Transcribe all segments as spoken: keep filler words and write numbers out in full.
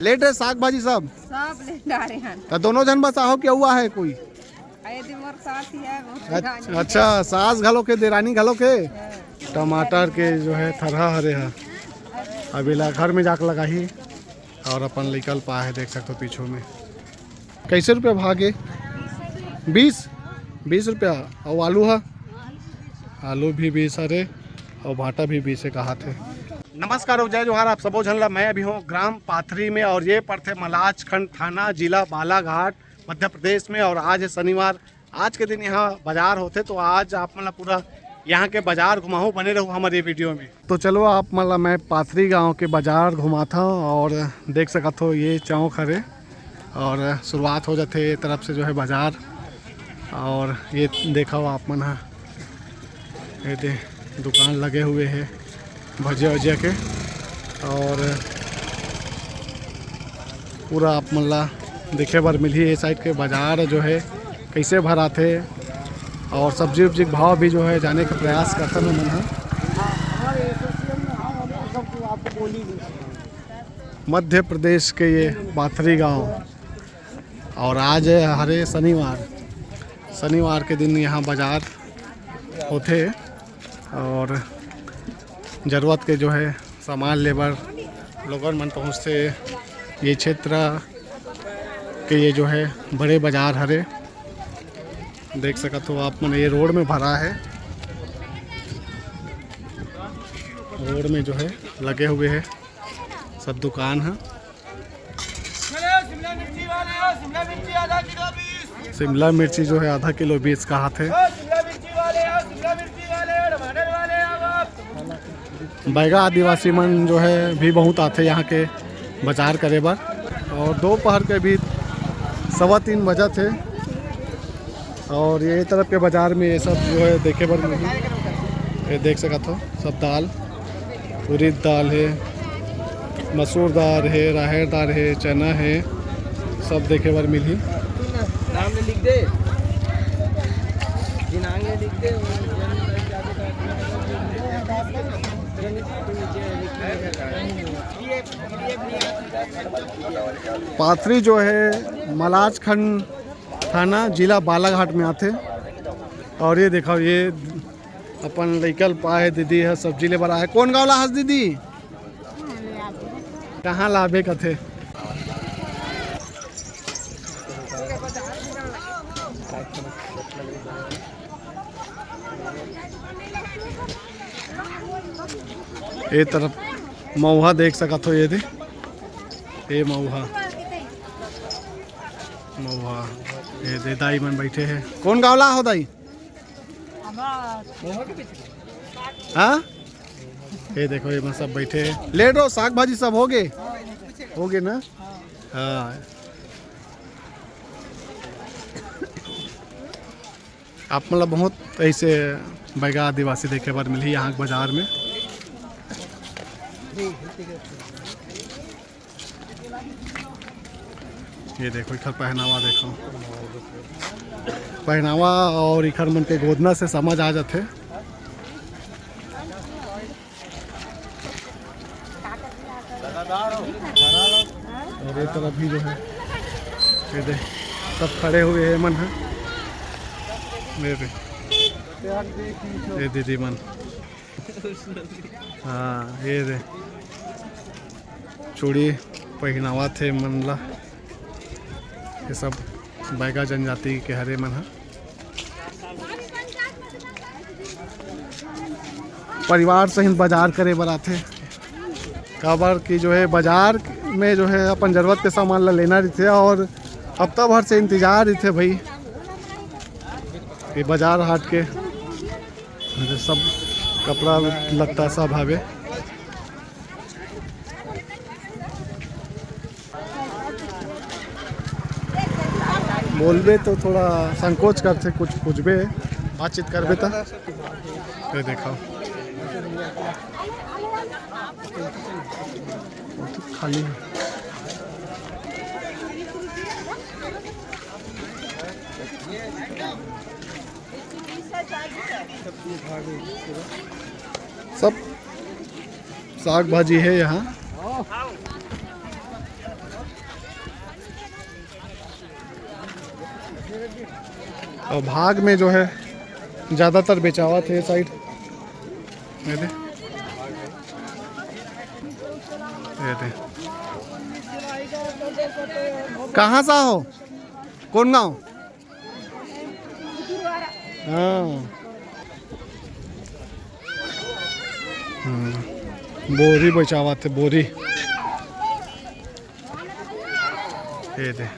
Late है साग भाजी सब? सब लेट आ रहे हैं। त दोनों झन बस आहो कि अउ आहे कोई? अरे दी मोर साथ ही है, वो अच्छा, सास घलो के, देरानी घलो के। हाँ। टमाटर के जो है थरहा हरे हा, अब एला घर में जाके लगाही। और अपन लइका ल पाए हे, देख सकथो पीछू में। कैसे रुपया भागे? बीस। बीस रुपया। और आलू हा? आलू भी बीस हरे और भाटा भी बीस हे कहाथे। नमस्कार और जय जोहार आप सबो झन ला। मैं अभी हूँ ग्राम पाथरी में और ये पड़थे मलाजखंड थाना, जिला बालाघाट, मध्य प्रदेश में। और आज है शनिवार, आज के दिन यहाँ बाजार होथे, तो आज आप मन ला पूरा यहाँ के बाजार घुमाहूँ। बने रहू हमर ये वीडियो में। तो चलो आप मन ला मैं पाथरी गांव के बाजार घुमाथव और देख सकत हो ये चौक हरे और शुरुआत हो जाथे ये तरफ से जो है बाजार। और ये देखो आप मन हा, ये दे दुकान लगे हुए है भजिया उजिया के। और पूरा आप मन ला देखे बर मिलही ये साइड के बाजार जो है कैसे भराथे और सब्जी उब्जी के भाव भी जो है जाने के प्रयास करथन हमन ह। मध्य प्रदेश के ये पाथरी गांव और आज हरे शनिवार, शनिवार के दिन यहाँ बाजार होथे और जरूरत के जो है सामान लेबर लोगन मन पहुँचथे। ये क्षेत्र के ये जो है बड़े बाजार हरे, देख सकत हो आप मन, ये रोड में भरा है, रोड में जो है लगे हुए है सब दुकान है। शिमला मिर्ची जो है आधा किलो बीस कहाथे। बैगा आदिवासी मन जो है भी बहुत आथे यहाँ के बाजार करे बर। और दोपहर के भी सवा तीन बजत हे और ये तरफ के बाजार में ये सब जो है देखे बर मिलही। ये देख सकत हो सब दाल, उरीद दाल है, मसूर दाल है, राहेर दाल है, चना है, सब देखे बर मिलही। नाम ले लिख दे, दिनांक ले लिख दे। पाथरी जो है मलाजखंड थाना, जिला बालाघाट में आथे। और ये देखो, ये अपन लइका ल पाए दीदी ह सब्जी ले बर आए। कौन गाँव ला हस दीदी? कहाँ लाबे कथे? ए तरफ मउहा देख सकत हो, ये दे, ए मउहा, मउहा, ये दे दाई मन बैठे हैं। कौन गाँव ला हो दाई? हाँ, ये देखो, ये सब बैठे हैं। लेट हो, साग भाजी सब हो गए, हो गए ना? हाँ। आप मतलब बहुत ऐसे बैगा आदिवासी देखे बर मिलही यहाँ के बाजार में। ये देखो, इखर पहनावा देखो, पहनावा और इखर मन के गोदना से समझ आ जाथे। और ये तरफ भी जो है, ये दे, सब खड़े हुए हैं मन है। ये दे, ये दीदी मन। हाँ, ये दे, चूड़ी पहनावा थे मन ला। ये सब बैगा जनजाति के हरे मन ह। परिवार सहित बाजार करे बर आथे, काबर कि जो है बाजार में जो है अपन जरूरत के सामान ला लेना रहिथे और हफ्ता भर से इंतजार रहिथे भाई, ये बाजार हाट के। ये सब कपड़ा लत्ता सब हवे। बोलबे तो थोड़ा संकोच करथे, कुछ पूछबे, बातचीत करबे त। ये देखो, खाली है। सब साग भाजी है यहाँ। और भाग में जो है ज़्यादातर बेचावत हे ये साइड। ये दे, ये दे। कहाँ से हो? कौन गाँव? हाँ। हम्म, बोरी बेचावत हे, बोरी। ये दे।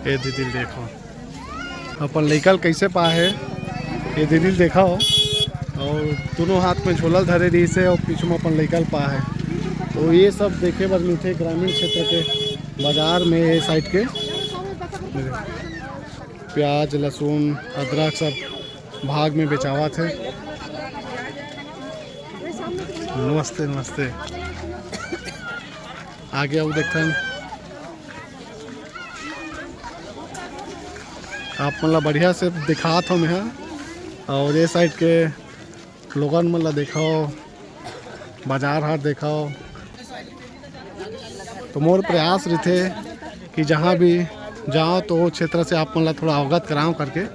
ये दीदी ल देखो, अपन लइका ल कइसे पाए हे, ये दीदी ल देखा हो। और दोनों हाथ में झोला ल धरे रहिस हे और पीछू में अपन लइका ल पाए हे। तो ये सब देखे बर मिलथे ग्रामीण क्षेत्र के बाजार में, ये साइड के प्याज, लहसुन, अदरक सब भाग में बेचावत हे। नमस्ते, नमस्ते। आगे अउ देखथन, आप मन ला बढ़िया से दिखात हो मैं हा। और ये साइड के लोगन मन ला देखाओ, बाजार हाट देखाओ। तो मोर प्रयास रहिथे कि जहाँ भी जाओ तो वो क्षेत्र से आप मन ला थोड़ा अवगत कराओ करके।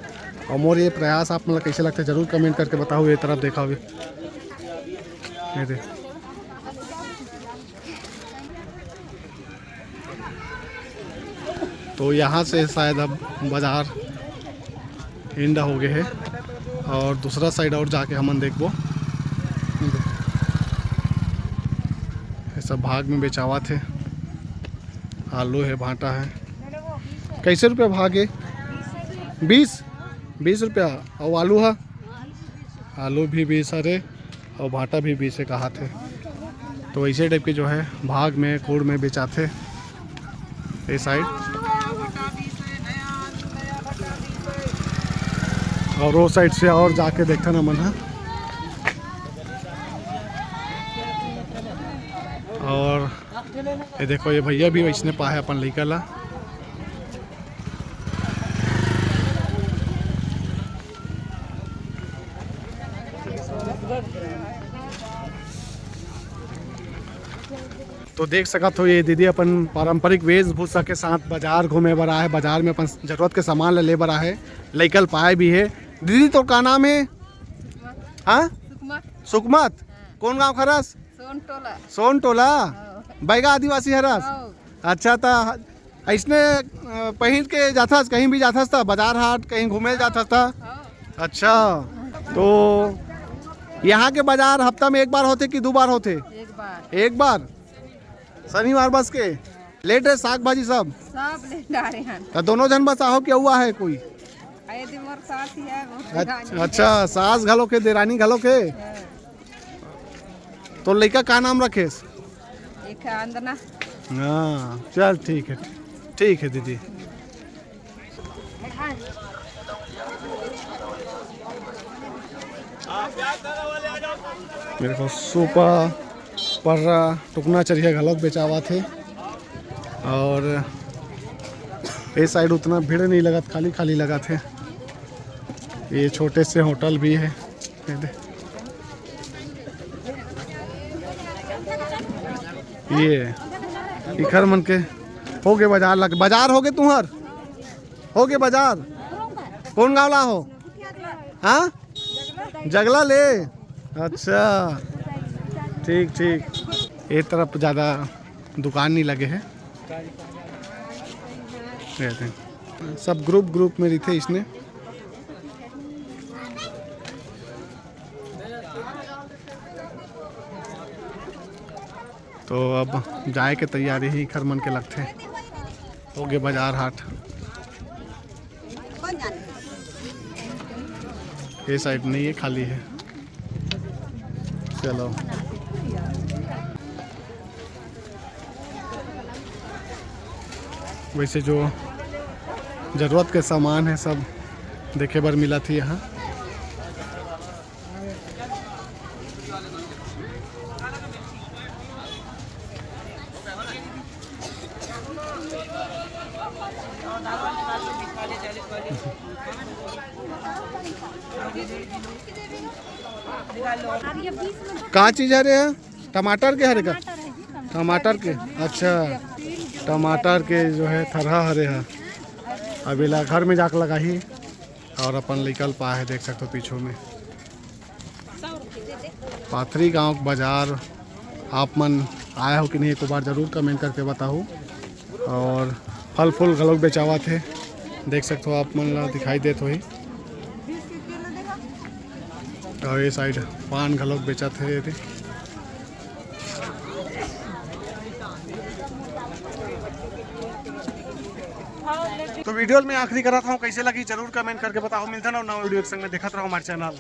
और मोर ये प्रयास आप मन ला कइसे लगथे जरूर कमेंट करके बताओ। ये तरफ देखा भी, ये दे। तो यहाँ से शायद अब बाजार एंड हो गए हे और दूसरा साइड और जाके हमन देखबो। ये सब भाग में बेचावत हे, आलू हे, भांटा हे। कैसे रुपया भाग हे? बीस, बीस रुपया। और आलू हा? आलू भी बीस हरे और भांटा भी बीस हे कहाथे। तो ऐसे टाइप के जो है भाग में, कूड़ में बेचाथे ये साइड। और वो साइड से और जाके देखथन हमन हा। और ये देखो, ये भैया भी वैसने पाए हे अपन लइका ला। तो देख सकत हो, ये दीदी अपन पारंपरिक वेशभूषा के साथ बाजार घूमे बर आए, बाजार में अपन जरूरत के सामान ला ले बर आए, लइका ल पाए भी हे। दीदी, तो का नाम हे? हाँ, सुकमत। सुकमत। हाँ। कौन गांव हरस? सोन टोला। सोन टोला। हाँ। बैगा आदिवासी हरस? हाँ। अच्छा, त अइसने, अ, पहिर के जाथस, कहीं भी जाथस त बाजार हाट, कहीं घूमे ल जाथस त? हाँ। अच्छा, तो यहाँ के बाजार हफ्ता में एक बार होथे कि दू बार होथे? एक बार। एक बार? शनिवार बस के? लेट हे साग भाजी सब? सब ले डारे हन। त दोनों झन बस आहो कि अउ आहे कोई? अरे, दे मोर सास ही है, वो अच्छा, देरानी। अच्छा, सास घलो के, देरानी घलो के? हाँ। तो लइका का नाम रखेस? एक है अंदना। हाँ, चल ठीक है, ठीक है दीदी। मेरे को सूपा, पर्रा, टुकना चरिया घलोक बेचावत हे। और ये साइड उतना भीड़ नहीं लगत, खाली खाली लगत हे। ये छोटे से होटल भी है। ये दे। ये इखर मन के होगे बाजार लग, बाजार होगे तुहर, होगे बाजार। कौन गाँव ला हो? हाँ, जगला ले। अच्छा, ठीक ठीक। ये तरफ ज़्यादा दुकान नहीं लगे है। ये दे। सब ग्रुप ग्रुप में रहिथे इसने। तो अब जाए के तैयारी ही इखर मन के लगथे। होगे बाजार हाट। ये साइड नहीं है, खाली है। चलो। वैसे जो जरूरत के सामान है, सब देखे बर मिलत ही यहाँ। का चीज हरे? टमाटर के हरे का? टमाटर है जी, टमाटर। टमाटर के? अच्छा, टमाटर के जो है थरहा हरे हा, अब एला घर में जाके लगाही। और अपन लइका ल पाए हे, देख सकथो पीछू में। पाथरी गांव के बाजार आप मन आए हो कि नहीं, एक बार जरूर कमेंट करके बताओ। और फल फूल घलोक बेचावत हे, देख सकथो आप मन ला दिखाई देत होही। और ये साइड पान घलोक बेचत हे एदे। तो वीडियो में आखिरी करत हूँ, कैसे लगी जरूर कमेंट करके बताओ। मिलते हैं नवा वीडियो के संग में, देखत रहो हमारे चैनल।